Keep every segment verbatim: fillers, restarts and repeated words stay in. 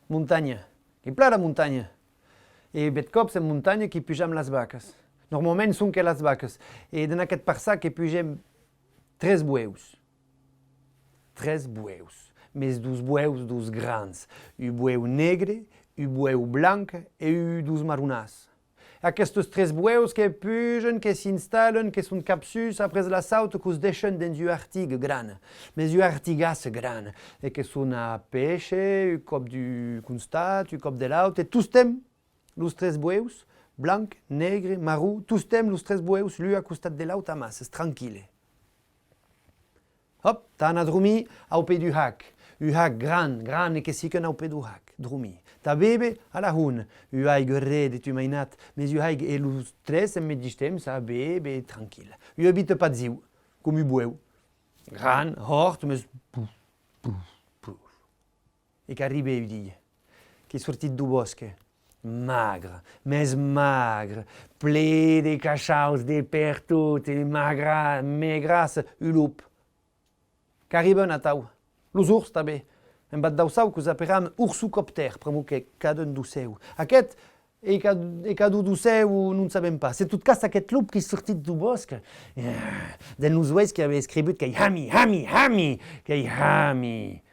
Montanha. Qu'ei plan la montanha. E bèth còps en montanha que pujam las vacas. Normalament sonque las vacas. E dens aqueth parçan que pugem tres bueus. Tres bueus. Mès dus bueus, dus grans. Un bueu negre, un bueu blanc e un dus marronàs. Aquestes tres bueus que pugen, que s'instalen, que son capsuts après la sauta, que'us deishan dens ua artiga grana, mès ua artigassa grana, e que son a pèisher un còp d'un costat, un còp de l'aute, e tostemps los tres bueus, blanc, negre, marron, tostemps los tres bueus, l'un a costat de l'aute, amassas, tranquille. Hòp, tà anar dromir au pè d'un hac. Un hac gran, gran e que s'hican au pè deu hac, dromir. Tà béver a la hona, ua aiga reda e tu mainat, mès ua aiga e los tres en medish temps a béver tranquille. Ua vita pas ziu, com un bueu. Gran, hòrt, mès puf, puf, puf. E qu'arribe un dia, qu'ei sortit deu bòsc, magre, mès magre, plen de cachaus de pertot, e magra-, megrassa, un lop. Qu'arriban atau. Los ors tanben. En Vath d'Aussau que'us aperam orsocoptèr, pr'amor que caden deu cèu. Aqueth ei ca-, ei cadut deu cèu, non sabem pas. En tot cas, aqueth lop qu'ei sortit deu bòsc, eh, dens los uelhs qu'avè escrivut qu'ei Hami, Hami, Hami, qu'ei Hami.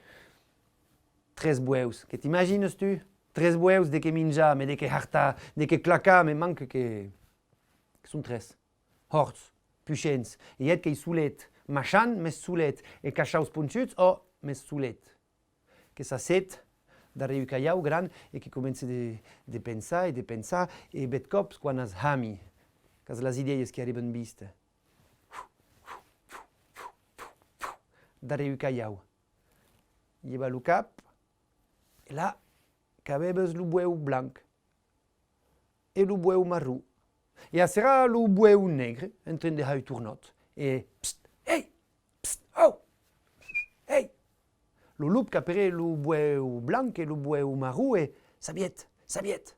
Tres bueus. Que t'imagines, tu? Tres bueus de qué minjar, mès de qué hartar, de qué clacar, mès manca que, que son tres. Hòrts, puishents, e eth qu'ei solet, maishant, mès solet, e cachaus ponchuts, ò, mès solet. Que s'assèt darrèr un calhau gran e que comence de, de pensar e de pensar, e bèth còps, quan as hami, qu'as las idèias qui arriban viste. Darrèr un calhau. Lhèva lo cap, e la, qu'avèves lo bueu blanc e lo bueu marron. E acerà lo bueu negre, en trin de har un tornòt. E, pst, ei! Pst, oh! Ei! Lo lop qu'aperè lo bueu blanc e lo bueu marron e, sabiet, sabiet!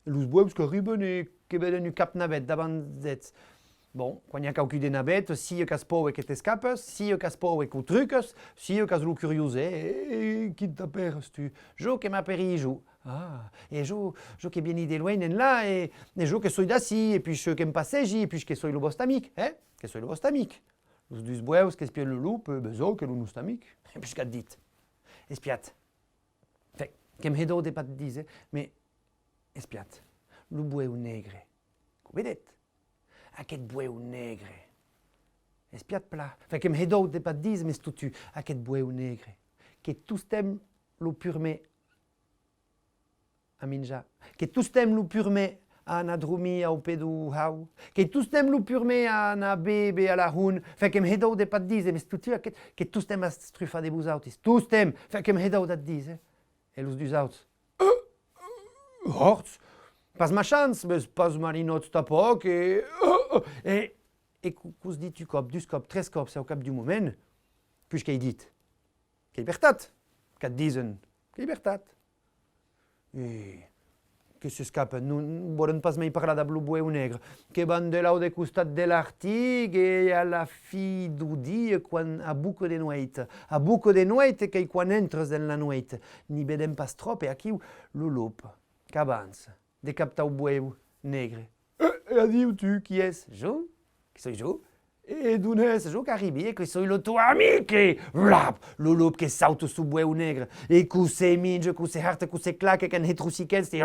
E los bueus qu'arriban e que veden un cap navèth davant d'eths. Bon, quan i a quauqu'un de navèth, sia qu'as paur e que t'escapas, sia qu'as paur e que'u trucas, sia qu'as lo curiós, e, e, e quin t'aperas tu? Jo que m'apèri Jo. Ah, e jo, jo que vieni de luenh enlà, e, e jo que soi d'ací, e puish que'm passegi, e puish que soi lo vòste amic, eh? Que soi lo vòste amic. Los dus bueus qu'espian lo lop, e, ben, jo que lo nòste amic. E puish qu'at dit: Espiatz. Enfin, que'm hè dòu de pas díser, mès espiatz. Lo bueu negre. Que'u vedetz? Aqueth bueu negre. Espiatz plan. Enfin, que'm hè dòu de pas díser, mès totun, aqueth bueu negre. Qu'ei tostemps lo purmèr a minjar. Qu'ei tostemps lo purmèr a anar dromir au pè deu hau. Qu'ei tostemps lo purmèr a anar béver a la hona. Enfin, que'm hè dòu de pas díser, mès totun aqueth, qu'ei tostemps a s'estrufar de vosautis. Tostemps! Enfin, que'm hè dòu d'at díser. E los dus auts. Hòrts! Pas maishants, mès pas malinòts tanpòc, e, e, e que'u, que'us ditz un còp, dus còps, tres còps, e au cap d'un moment, puish qu'ei dit. Qu'ei vertat, qu'at disen, qu'ei vertat. E que s'escapan, non, non vòlen pas mei parlar dab lo bueu negre, que van de l'aute costat de l'Artic, e a la fin deu dia, quan a boca de nueit, a boca de nueit, qu'ei quan entras dens la nueit, n'i vedem pas tròp, e aquiu lo lop qu'avança de cap tau bueu negre. E, e adiu, tu, qui ès? Jo? Qui soi jo? E d'on ès? Jo qu'arribi e que soi lo ton amic! E, vlap! Lo lop que sauta suu bueu negre, e que'u se minja, que'u se harta, que'u se claca, que'n hè trociquets, e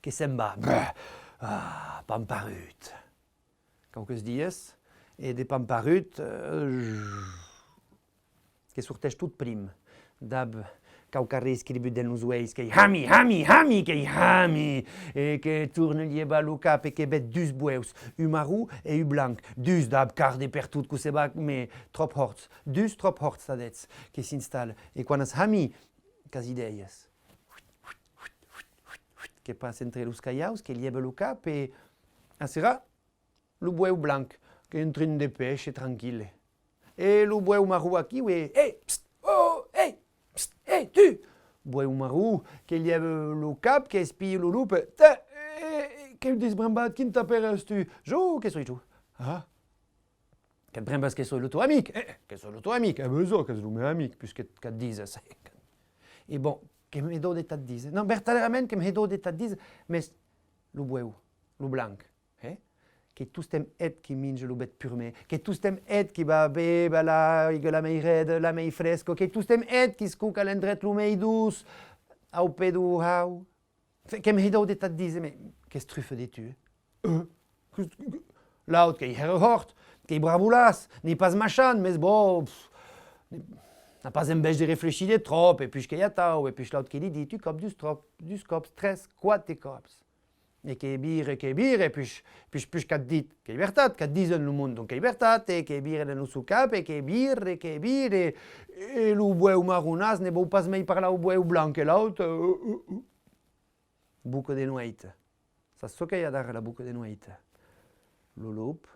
que se'n va. Ah, pamparut. Quauques dias, e de pamparut, eh, que sorteish tot prim, dab quauquarren escrivut dens los uelhs, qu'ei Hami, Hami, Hami, qu'ei Hami, e que torna lhevar lo cap e que ved dus bueus, un marron e un blanc, dus dab carn de pertot, que'u se va, mès tròp hòrts, dus tròp hòrts, sadetz, que s'installa. E quan as Hami, qu'as idèias. Que passa entre los calhaus, que lhèva lo cap e, acerà, lo bueu blanc, qu'ei en trin de pèisher tranquille. E lo bueu marron aquiu e, eh, pst, oh, eh, pst, eh, tu! Bueu marron, que lhèva lo cap, qu'espia lo lop, e, eh, qu'ei desbrembat, quin t'apèras tu? Jo, que soi jo. Ah. Que't brembas que soi lo ton amic? Eh, que soi lo ton amic? E ben jo, qu'ès lo meu amic, puish que, qu'at dises. E bon, que'm hè dòu de t'ac díser. Non, vertadèrament que'm hè dòu de t'ac díser, mès lo buèu, lo blanc, eh? Qu'ei tostemps eth qui minja lo bèth purmèr, qu'ei tostemps eth qui va béver l'aiga la mei reda, la mei fresca, qu'ei tostemps eth qui s'escoca a l'endret lo mei doç, au pè deu hau. Enfin, que'm hè dòu de t'ac díser, mès qu'estrufa de tu, eh? Eh? Que, que, l'aut qu'ei hèra hòrt, qu'ei bravolàs, n'ei pas maishant, mès bon, pff, n'a pas enveja de reflechir de tròp, e puish qu'ei atau, e puish l'aut que li ditz un còp, dus tròp, dus còps, tres, quate còps. E que vire, que vire, e puish, puish, puish qu'ac ditz, qu'ei vertat, qu'ac disen lo monde, donc qu'ei vertat, e que vire dens lo sou cap, e que vire, que vire, e lo buèu marronàs ne vòu pas mei parlar au buèu blanc, e l'aut, eh, eh, eh. Boca de nueit. Sas çò qu'ei adara la boca de nueit? Lo lop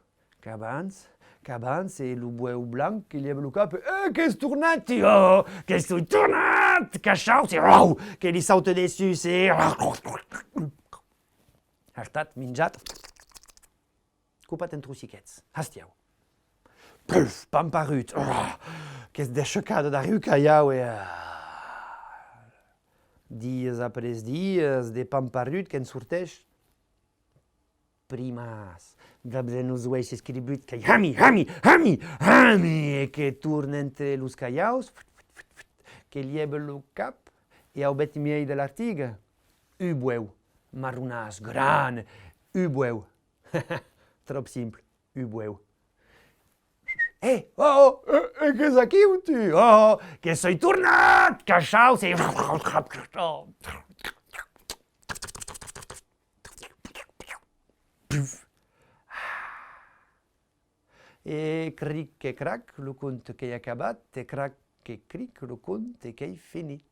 qu'avança, qu'avança, e lo buèu blanc que lièva lo cap, eh, qu'ès tornat, tu, oh, que soi tornat, cachaus, e, oh, que li sauta dessús, e, hartat, minjat. Copat en trociquets. Hastiau. Puf, pamparrut. Ah, qu'es deishacada darrèr un calhau e, ah, dias après dias de pamparrut que'n sorteish primàs. Dab dens los uelhs escributs qu'ei hami, hami, hami, hami, e que torna entre los calhaus, que lièva lo cap e au bèth miei de l'artiga. Un buèu, marronàs, gran, un buèu. Tròp simple, un buèu. Eh, oh, oh, eh, eh, qu'ès aquiu, tu? Oh, que soi tornat, cachaus, e... E cric e crac, lo conte qu'ei acabat, e crac e cric, lo conte qu'ei finit.